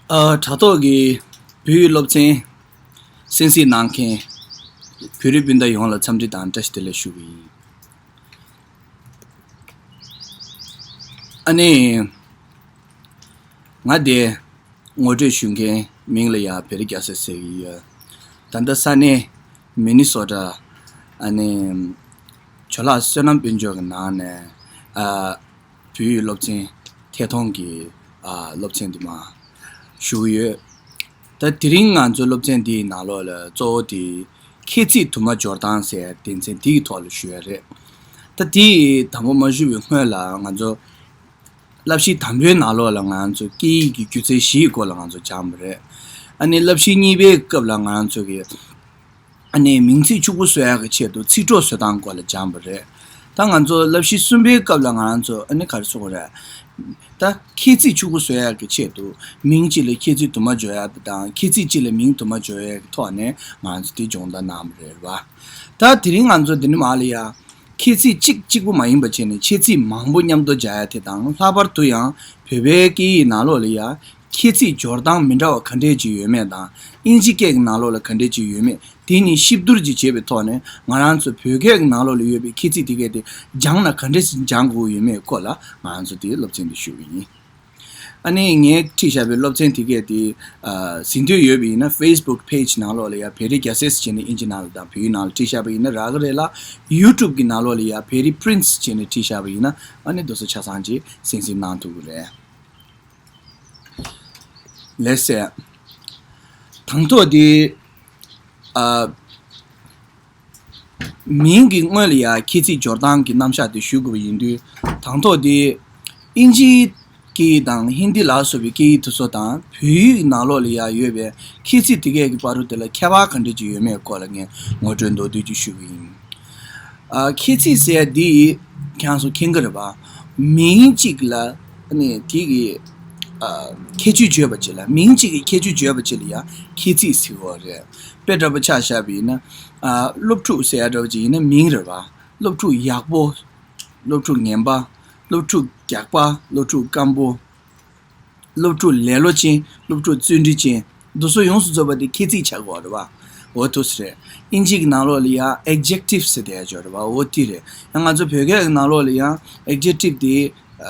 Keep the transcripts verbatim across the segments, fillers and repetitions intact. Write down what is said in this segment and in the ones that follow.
ཨ། དྲ་ཐོག་གི་བོད་ཡིག་སློབ་ཚན་གསན་གཟིགས་གནང་མཁན་བོད་རིགས་སྤུན་ཟླ་ཡོངས་ལ་འཚམས་འདྲི་དང་བཀྲ་ཤིས་བདེ་ལེགས་ཞུ་གི་ཡིན། ཨ་ནི། ང་དེ་ངོ་སྤྲོད་ཞུ་མཁན་མིང་ལ་ཡ་བེ་རི་རྒྱལ་མཚན་ཟེར་གྱི་ཡོད། ད་ལྟ་ས་གནས་མི་ནི་སོ་ཊ། ཨ་ནི། ཇོ་ལགས་བསོད་ནམས་དཔལ་འབྱོར་གྱི་ནང་ནས། ཨ། བོད་ཡིག་སློབ་ཚན་ཐད་གཏོང་གི། ཨ། སློབ་ཚན་འདི་མ་ཞུ་གི་ཡོད། ད་དེ་རིང་ང་ཚོའི་སློབ་ཚན་འདིའི་ནང་ལོགས་ལ་གཙོ་བོ་དེ་ཁྱད་ཚིག་དུ་མ་སྦྱོར་སྟངས་ཟེར་དོན་ཚན་འདི་གི་ཐོག་ལ་ཞུ་ཡ་རེད། ད་དེ་དང་པོ་མ་ཞུ་བའི་སྔོན་ལ་ང་ཚོ་བསླབ་གཞི་དང་པོའི་ནང་ལོགས་ལ་ང་ཚོ་སྐད་ཡིག་གི་སྒྱུ་རྩལ་བཞིའི་སྐོར་ལ་ང་ཚོ་སྦྱངས་པ་རེད། ཨ་ནི་བསླབ་གཞི་གཉིས་པའི་སྐབས་ལ་ང་ཚོ་གི། ཨ་ནི་མིང་ཚིག་ཕྱུག་པོ་བཟོ་ཡག་གི་ཆེད་དུ་ཚིག་གྲོགས་བཟོ་སྟངས་སྐོར་ལ་སྦྱངས་པ་རེད། ད་ང་ཚོ་བསླབ་གཞི་གསུམ་པའི་སྐབས་ལ་ང་རང་ཚོ་ཨ་ནི་ག་རེ་ཟེར་དགོས་རེད། ད་ཁྱད་ཚིག་ཕྱུག་པོ་བཟོ་ཡག་གི་ཆེད་དུ་མིང་གཅིག་ལ་ཁྱད་ཚིག་དུ་མ་སྦྱོར་ཡག་དང་ཁྱད་ཚིག་གཅིག་ལ་མིང་དུ་མ་སྦྱོར་ཡག་གི་ཐོག་ནས་ང་རང་ཚོ་དེ་སྦྱོང་བརྡར་གནང་བ་རེད་བ། ད་དེ་རིང་ང་ཚོ་འདི་ནས་མར་ལ་ཡ། ཁྱད་ཚིག་གཅིག་གཅིག་པོ་མ་ཡིན་པ་བྱས་ནས་ཁྱད་ཚིག་མང་པོ་མཉམ་དུ་སྦྱར་ཡ་དེ་དང་ལྷག་པར་དུ་ཡང་བོད་པའི་སྐད་ཡིག་ནང་ལོགས་ལ་ཡ། ཁྱད་ཚིག་སྦྱོར་སྟངས་མི་འདྲ་བ་ག་འདྲས་ཅིག་ཡོད་མེད་དང་། དབྱིན་ཇི་སྐད་ཀྱི་ནང་ལོགས་ལ་ག་འདྲས་ཅིག་ཡོད་མེད། དེ་གཉིས་གཤིབ་བསྡུར་ཅིག་བྱས་པའི་ཐོག་ནས་ང་རང་ཚོ་བོད་སྐད་ཀྱི་ནང་ལོགས་ལ་ཡོད་པའི་ཁྱད་ཚིག་དེ་གས་དེ་སྦྱངས་ན་ག་འདྲས་སེ་སྦྱང་དགོས་ཡོད་མེད་སྐོར་ལ་ང་རང་ཚོ་དེའི་སློབ་ཚན་འདི་ཞུ་གི་ཡིན། ཨ་ནི་ངས་ཁྲིད་བཞག་པའི་སློབ་ཚན་དེ་གས་དེ། ཨ། གཟིགས་འདོད་ཡོད་པ་ཡིན་ན་Facebook page ནང་ལོགས་ལ་ཡ་བེ་རི་རྒྱལ་མཚན་བྱས་ནས་དབྱིན་ཇི་ནང་ལ་དང་བོད་ཡིག་ནང་ལ་ཁྲིད་བཞག་པ་ཡིན་ན་རག་གི་རེད་ལ། YouTube གི་ནང་ལོགས་ལ་ཡ་བེ་རི་པི་རིན་སི་བྱས་ནས་ཁྲིད་བཞག་པ་ཡིན་ན་ཨ་ནི་དེ་ཚོ་ཆ་ཚང་ཅིག་གསན་གཟིགས་གནང་ཐུབ་ཀྱི་རེད། ལགས་སེ། དང་ཐོག་འདི། ཨ། མིང་གི་སྔོན་ལ་ཡ་ཁྱད་ཚིག་སྦྱོར་སྟངས་ཀྱི་རྣམ་གཞག་དེ་ཞུ་དགོས་པ་ཡིན་དུས། དང་ཐོག་འདི། དབྱིན་ཇིའི་སྐད་ཡིག་དང་ཧིན་དི་ལ་སོགས་པའི་སྐད་ཡིག་དེ་ཚོ་དང་བོད་ཡིག་ནང་ལོགས་ལ་ཡ་ཡོད་པའི་ཁྱད་ཚིག་དེ་གས་ཀྱི་བར་དུ་དེ་ལ་ཁྱད་པར་ག་འདྲ་ཅིག་ཡོད་མེད་སྐོར་ལ་ངས་ངོ་སྤྲོད་མདོར་བསྡུས་ཅིག་ཞུ་གི་ཡིན། ཨ། ཁྱད་ཚིག་ཟེར་ཡ་འདི་ཁྱེད་རང་ཚོ་མཁྱེན་གྱི་རེད་པ། མིང་གཅིག་ལ་ཨ་ནི་དེ་གི། ཨ། ཁྱད་ཆོས་བརྗོད་པ་ཅིག་ལ་མིང་གཅིག་གི་ཁྱད་ཆོས་བརྗོད་པ་ཅིག་ལ་ཡང་ཁྱད་ཚིག་ཟེར་གྱི་ཡོད་རེད། དཔེ་འདྲ་པོ་ཆ་བཞག་པ་ཡིན་ན། ཨ། སློབ་ཕྲུག་ཟེར་ཡ་འདྲ་པོ་ཅིག་ཡིན་ན་མིང་རེད་པ། སློབ་ཕྲུག་ཡག་པོ། སློབ་ཕྲུག་ངན་པ། སློབ་ཕྲུག་རྒྱགས་པ། སློབ་ཕྲུག་སྐམ་པོ། སློབ་ཕྲུག་ལེ་ལོ་ཅན། སློབ་ཕྲུག་བརྩོན་འགྲུས་ཅན། འདི་ཚོ་ཡོངས་སུ་རྫོགས་པ་དེ་ཁྱད་ཚིག་ཆགས་ཀྱི་ཡོད་རེད་པ། འོ་འདུག་སེ་རེད། དབྱིན་ཇི་གི་ནང་ལོགས་ལ་ཡང་adjective ཟེར་དེ་ཡང་ཡོད་རེད་པ། འོ་དེ་རེད། ཡང་ང་ཚོ་བོད་སྐད་ཀྱི་ནང་ལོགས་ལ་ཡང་adjective དེ་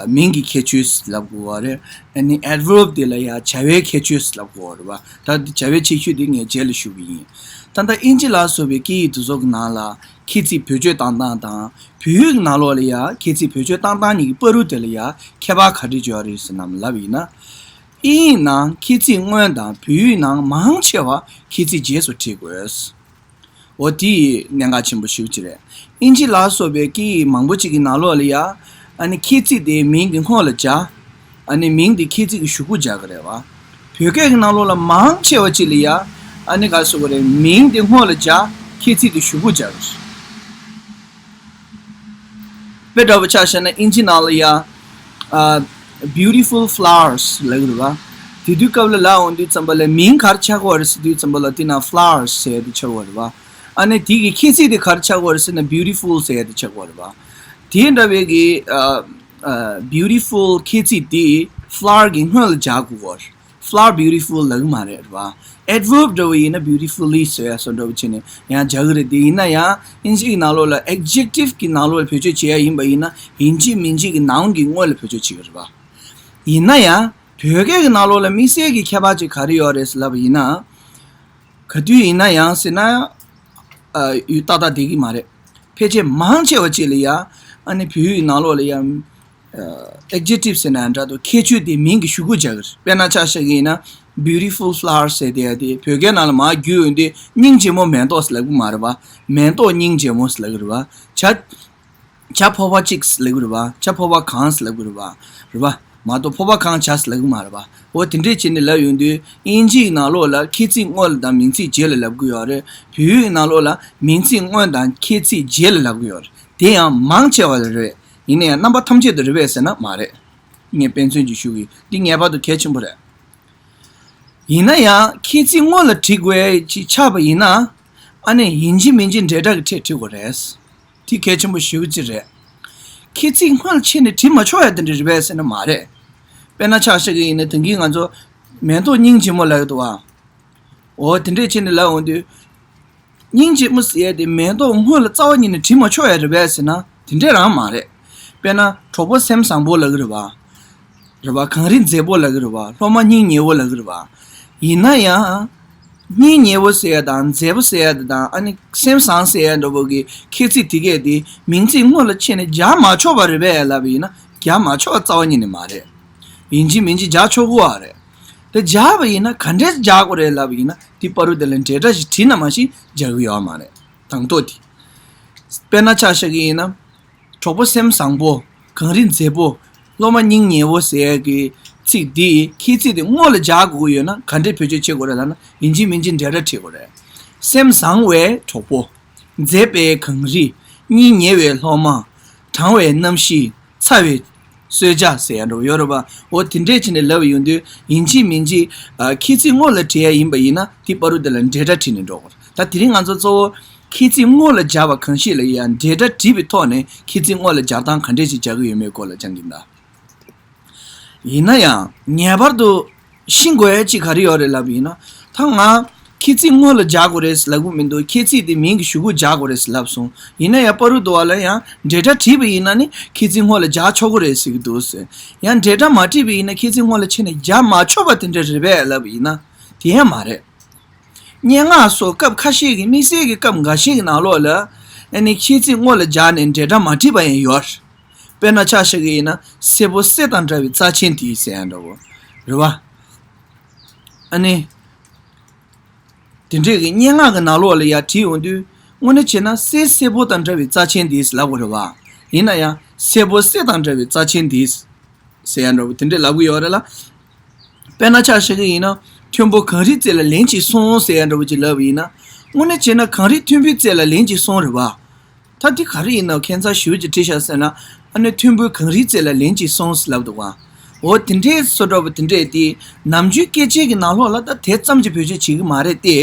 མིང་གི་ཁྱད་ཆོས་ལབ་དགོས་པ་རེད། ཨ་ནི་adverb དེ་ལ་ཡང་བྱ་བའི་ཁྱད་ཆོས་ལབ་དགོས་པ་རེད་པ། ད་བྱ་བའི་ཁྱད་ཆོས་དེ་ངས་རྗེས་ལ་ཞུ་གི་ཡིན། ད་ལྟ་དབྱིན་ཇི་ལ་སོགས་པའི་སྐད་ཡིག་དེ་ཚོ་གི་ནང་ལ་ཁྱད་ཚིག་བེད་སྤྱོད་བཏང་སྟངས་དང་། བོད་ཡིག་ནང་ལོགས་ལ་ཡང་ཁྱད་ཚིག་བེད་སྤྱོད་བཏང་སྟངས་གཉིས་ཀྱི་བར་དུ་དེ་ལ་ཡང་ཁྱད་པར་ག་འདྲ་ཅིག་ཡོད་རེད་ཟེར་ནམ་ལབ་ཡིན་ན། དབྱིན་ཡིག་ནང་ཁྱད་ཚིག་སྔོན་དང་བོད་ཡིག་ནང་མང་ཆེ་བ་ཁྱད་ཚིག་རྗེས་སུ་བྲིས་དགོས། འོ་དེ་གནད་འགག་ཆེན་པོ་ཞེ་པོ་ཅིག་རེད། དབྱིན་ཇི་ལ་སོགས་པའི་སྐད་ཡིག་མང་པོ་ཅིག་གི་ནང་ལོགས་ལ་ཡང་ཨ་ནི་ཁྱད་ཚིག་དེ་མིང་གི་སྔོན་ལ་སྦྱར། ཨ་ནི་མིང་དེ་ཁྱད་ཚིག་གི་གཞུག་གུ་སྦྱར་གི་རེད་པ། བོད་སྐད་ཀྱི་ནང་ལོགས་ལ་མང་ཆེ་བ་ཅིག་ལ་ཡང་ཨ་ནི་ག་རེ་ཟེར་དགོས་རེད། མིང་དེ་སྔོན་ལ་སྦྱར། ཁྱད་ཚིག་དེ་གཞུག་གུ་སྦྱར་གི་རེད། དཔེ་འདྲ་པོ་ཆ་བཞག་ན་དབྱིན་ཇི་ནང་ལ་ཡང་། ཨ། beautiful flowers ལབ་ཀྱི་རེད་པ། དེ་དུས་སྐབས་ལ་ལབ་ཡོང་དུས་ཙམ་པ་ལ་མིང་ག་རེ་ཆགས་ཀྱི་ཡོད་རེད་ཟེར་དུས་ཙམ་པ་ལ་དེ་ན་flowers ཟེར་ཡ་དེ་ཆགས་ཀྱི་ཡོད་རེད་པ། ཨ་ནི་དེ་གི་ཁྱད་ཚིག་དེ་ག་རེ་ཆགས་ཀྱི་ཡོད་རེད་ཟེར་ན་beautiful ཟེར་ཡ་དེ་ཆགས་ཀྱི་ཡོད་རེད་པ། དེ་འདྲ་བའི་གི། ཨ། ཨ། beautiful ཁྱད་ཚིག་དེ་flower གི་སྔོན་ལ་སྦྱར་དགོས་ཀྱི་ཡོད་རེད། Flower beautiful ལབ་ཀྱི་མ་རེད་རེད་པ། Adverb འདྲ་བོ་ཡིན་ན་beautifully ཟེར་ཡ་སོགས་འདྲ་བོ་བྱས་ནས་ཡང་སྦྱར་གྱི་རེད། དེ་ཡིན་ན་ཡང་དབྱིན་ཇི་གི་ནང་ལོགས་ལ་adjective གི་ནང་ལོགས་ལ་བེད་སྤྱོད་བྱེད་ཡ་ཡིན་པ་ཡིན་ན་ཡིན་གཅིག་མིན་གཅིག་གི་noun གི་སྔོན་ལ་བེད་སྤྱོད་བྱེད་ཀྱི་རེད་པ། ཡིན་ན་ཡང་བོད་སྐད་ཀྱི་ནང་ལོགས་ལ་དམིགས་བསལ་གྱི་ཁྱད་པར་ཅིག་ག་རེ་ཡོད་རེད་ལབ་པ་ཡིན་ན། ག་དུས་ཡིན་ན་ཡང་ཟེར་ན། ཨ། ཡུལ་ཏག་ཏག་བསྡད་ཀྱི་མ་རེད། ཕལ་ཆེར་མང་ཆེ་བ་ཅིག་ལ་ཡ། ཨ་ནི་བོད་ཡིག་ནང་ལོགས་ལ་ཡ། ཨ། adjective ཟེར་ན་འདྲ་འདུག་ཁྱད་ཆོས་དེ་མིང་གི་གཞུག་གུ་སྦྱར་གི་རེད། དཔེར་ན་ཆ་བཞག་གི་ཡིན་ན། beautiful flowers ཟེར་དེ་ཡ་དེ་བོད་སྐད་ནང་ལ་མར་བསྒྱུར་ཡོང་དུས་སྙིང་རྗེ་མོ་མེ་ཏོག་ཟེར་ལབ་ཀྱི་མ་རེད་པ། མེ་ཏོག་སྙིང་རྗེ་མོ་ཟེར་ལབ་ཀྱི་རེད་པ། བྱ། བྱ་ཕོར་པ་གཅིག་ཟེར་ལབ་ཀྱི་རེད་པ། བྱ་ཕོར་པ་གང་ཟེར་ལབ་ཀྱི་རེད་པ། རེད་པ། མ་གཏོགས་ཕོར་པ་གང་བྱ་ཟེར་ལབ་ཀྱི་མ་རེད་པ། འོ་དེ་འདྲས་བྱས་ནས་ལབ་ཡོང་དུས་དབྱིན་ཇིའི་ནང་ལོགས་ལ་ཁྱད་ཚིག་སྔོན་ལ་དང་མིང་ཚིག་རྗེས་ལ་ལབ་ཀྱི་ཡོད་རེད། བོད་ཡིག་ནང་ལོགས་ལ་མིང་ཚིག་སྔོན་དང་ཁྱད་ཚིག་རྗེས་ལ་ལབ་ཀྱི་ཡོད་རེད། དེ་ཡང་མང་ཆེ་བ་ལ་རེད། ཡིན་ན་ཡང་རྣམ་པ་ཐམས་ཅད་དུ་རེད་པས་ཟེར་ན་མ་རེད། ངས་དཔེ་མཚོན་ཅིག་ཞུ་གི། འདི་ངེས་པར་དུ་གལ་ཆེན་པོ་རེད། ཡིན་ན་ཡང་ཁྱད་ཚིག་སྔོན་ལ་བྲིས་དགོས་ཅིག་ཆགས་པ་ཡིན་ན། ཨ་ནི་ཡིན་གཅིག་མིན་གཅིག་འབྲེལ་སྒྲ་གི་ཕྲད་བྲིས་དགོས་རེད། དེ་གལ་ཆེན་པོ་ཞེ་པོ་ཅིག་རེད། ཁྱད་ཚིག་སྔོན་ལ་ཕྱིན་ནས་བྲིས་མ་ཆོག་ཡ་དེ་འདྲ་རེད་པས་ཟེར་ན་མ་རེད། དཔེར་ན་ཆ་བཞག་གི་ཡིན་ན་ད་གིན་ང་ཚོ་ མེ་ཏོག་སྙིང་རྗེ་མོ་ལབ་ཀྱི་འདུག་བ། འོ་དེ་འདྲས་བྱས་ནས་ལབ་འོང་དུས། སྙིང་རྗེ་མོ་ཟེར་ཡས་དེ་མེ་ཏོག་སྔོན་ལ་རྩ་བ་ཉིད་ནས་བྲིས་མ་ཆོག་ཡ་རེད་པས་ཟེར་ན་དེ་འདྲས་རང་མ་རེད། དཔེར་ན་གྲོགས་པོ་སེམས་བཟང་པོ་ལབ་ཀྱི་རེད་བ། རེད་བ། གངས་རི་མཛེས་པོ་ལབ་ཀྱི་རེད་བ། སློབ་མ་སྙིང་ཉེ་བོ་ལབ་ཀྱི་རེད་བ། ཡིན་ན་ཡང་། སྙིང་ཉེ་བོ་ཟེར་ཡ་དང་མཛེས་པོ་ཟེར་ཡ་དེ་དང་ཨ་ནི་སེམས་བཟང་ཟེར་ཡ་འདྲ་པོ་གི་ཁྱད་ཚིག་དེ་གས་དེ་མིང་ཚིག་སྔོན་ལ་ཕྱེ་ནས་སྦྱར་མ་ཆོག་པ་རེད་པས་ལབ་པ་ཡིན་ན་སྦྱར་མ་ཆོག་པ་རྩ་བ་ཉིད་ནས་མ་རེད། ཡིན་གཅིག་མིན་གཅིག་སྦྱར་ཆོག་གི་ཡོད་རེད། དེ་སྦྱར་བ་ཡིན་ན་ག་འདྲས་སྦྱར་དགོས་རེད་ལབ་པ་ཡིན་ན་དེ་བར་དུ་དེ་ལ་འབྲེལ་སྒྲ་ཞིག་བྲིས་ན་མ་གཞི་སྦྱར་གི་ཡོད་མ་རེད། དང་ཐོག་དེ། དཔེར་ན་ཆ་བཞག་གི་ཡིན་ན། གྲོགས་པོ་སེམས་བཟང་པོ། གངས་རི་མཛེས་པོ། སློབ་མ་སྙིང་ཉེ་བོ་ཟེར་ཡས་ཀྱི་ཚིག་འདི་ཁྱད་ཚིག་འདི་སྔོན་ལ་སྦྱར་དགོས་ཀྱི་ཡོད་ན་ག་འདྲས་བེད་སྤྱོད་བྱེད་དགོས་རེད་ལབ་ན་ཡིན་གཅིག་མིན་གཅིག་འབྲེལ་སྒྲ་བྲིས་དགོས་རེད། སེམས་བཟང་བའི་གྲོགས་པོ། མཛེས་པའི་གངས་རི། སྙིང་ཉེ་བའི་སློབ་མ། གྲང་བའི་གནམ་གཤིས། ཚ་བའི་གསོལ་ཇ་ཟེར་ཡ་འདྲ་པོ་ཡོད་རེད་པ། འོ་དེ་འདྲས་བྱས་ནས་ལབ་ཡོང་དུས་ཡིན་གཅིག་མིན་གཅིག་ཨ། ཁྱད་ཚིག་སྔོན་ལ་བྲིས་ཡ་ཡིན་པ་ཡིན་ན་དེ་བར་དུ་དེ་ལ་འབྲེལ་སྒྲ་བྲིས་ནས་འགྲོ་དགོས་རེད། ད་དེ་རིང་ང་ཚོ་གཙོ་བོ་ཁྱད་ཚིག་སྔོན་ལ་སྦྱར་བ་གང་ཞིག་ལ་ཡང་འབྲེལ་སྒྲ་བྲིས་པའི་ཐོག་ནས་ཁྱད་ཚིག་སྔོན་ལ་སྦྱར་སྟངས་ག་འདྲས་ཞིག་སྦྱར་གྱི་ཡོད་མེད་སྐོར་ལ་སྦྱང་གི་ཡིན་ད། ཡིན་ན་ཡང་ངེས་པར་དུ་ཤེས་དགོས་ཡ་གཅིག་ག་རེ་ཡོད་རེད་ལབ་པ་ཡིན་ན། ད་ང་ཁྱད་ཚིག་སྔོན་ལ་སྦྱར་དགོས་རེད་ལབ་གི་མི་འདུག་ཁྱད་ཚིག་དེ་མིང་གི་གཞུག་གུ་སྦྱར་དགོས་རེད་ལབ་སོང་། ཡིན་ན་ཡང་བར་དུ་དུ་བ་ལ་ཡང་འབྲེལ་སྒྲ་བྲིས་པ་ཡིན་ན་ནི་ཁྱད་ཚིག་སྔོན་ལ་སྦྱར་ཆོག་གི་རེད་ཟེར་གྱི་འདུག་ཟེར། ཡང་འབྲེལ་སྒྲ་མ་བྲིས་པ་ཡིན་ན་ཁྱད་ཚིག་སྔོན་ལ་ཕྱེ་ནས་སྦྱར་མ་ཆོག་པ་དེ་འདྲ་རེད་པས་ལབ་པ་ཡིན་ན་དེ་ཡང་མ་རེད། སྙན་ངག་སོགས་སྐབས་ཁ་ཤས་ཀྱི་དམིགས་བསལ་གྱི་སྐབས་འགའ་ཤས་ཀྱི་ནང་ལོགས་ལ་ཨ་ནི་ཁྱད་ཚིག་སྔོན་ལ་སྦྱར་ནས་འབྲེལ་སྒྲ་མ་བྲིས་པ་ཡང་ཡོད། དཔེར་ན་ཆ་བཞག་གི་ཡིན་ན་སེར་པོ་གསེར་དང་འདྲ་བའི་རྩ་ཆེན་དེ་ཟེར་ཡ་འདྲ་བོ། རེད་བ། ཨ་ནི། དེ་འདྲས་ཀྱི་སྙན་ངག་གི་ནང་ལོགས་ལ་ཡར་བྲིས་ཡོང་དུས་དངོས་གནས་བྱས་ན་གསེར་སེར་པོ་དང་འདྲ་བའི་རྩ་ཆེན་དེ་ལབ་དགོས་རེད་བ། ཡིན་ན་ཡང་སེར་པོ་གསེར་དང་འདྲ་བའི་རྩ་ཆེན་དེ། ཟེར་ཡ་འདྲ་བོ་དེ་འདྲས་ལབ་གི་ཡོད་རེད་ལ། དཔེར་ན་ཆ་བཞག་གི་ཡིན་ན་མཐོན་པོ་གངས་རིའི་རྩེ་ལ་ལན་གཅིག་སོང་ཟེར་ཡ་འདྲ་བོ་ཅིག་ལབ་པ་ཡིན་ན། དངོས་གནས་བྱས་ན་གངས་རི་མཐོན་པོའི་རྩེ་ལ་ལན་གཅིག་སོང་རེད་བ། ད་འདི་ག་རེ་ཡིན་ན་ཁྱད་མཚར་ཞེ་པོ་ཅིག་བྲིས་ཤག་ཟེར་ན། ཨ་ནི་མཐོན་པོའི་གངས་རིའི་རྩེ་ལ་ལན་གཅིག་སོང་ཟེར་ལབ་འདུག་བ། འོ་དེ་འདྲས་བཟོ་འདྲ་བོ་དེ་འདྲས་དེ་ནམ་རྒྱུན་སྐད་ཆའི་གི་ནང་ལོགས་ལ་ད་དེ་ཙམ་གྱིས་བེད་སྤྱོད་བྱེད་གི་མ་རེད་དེ།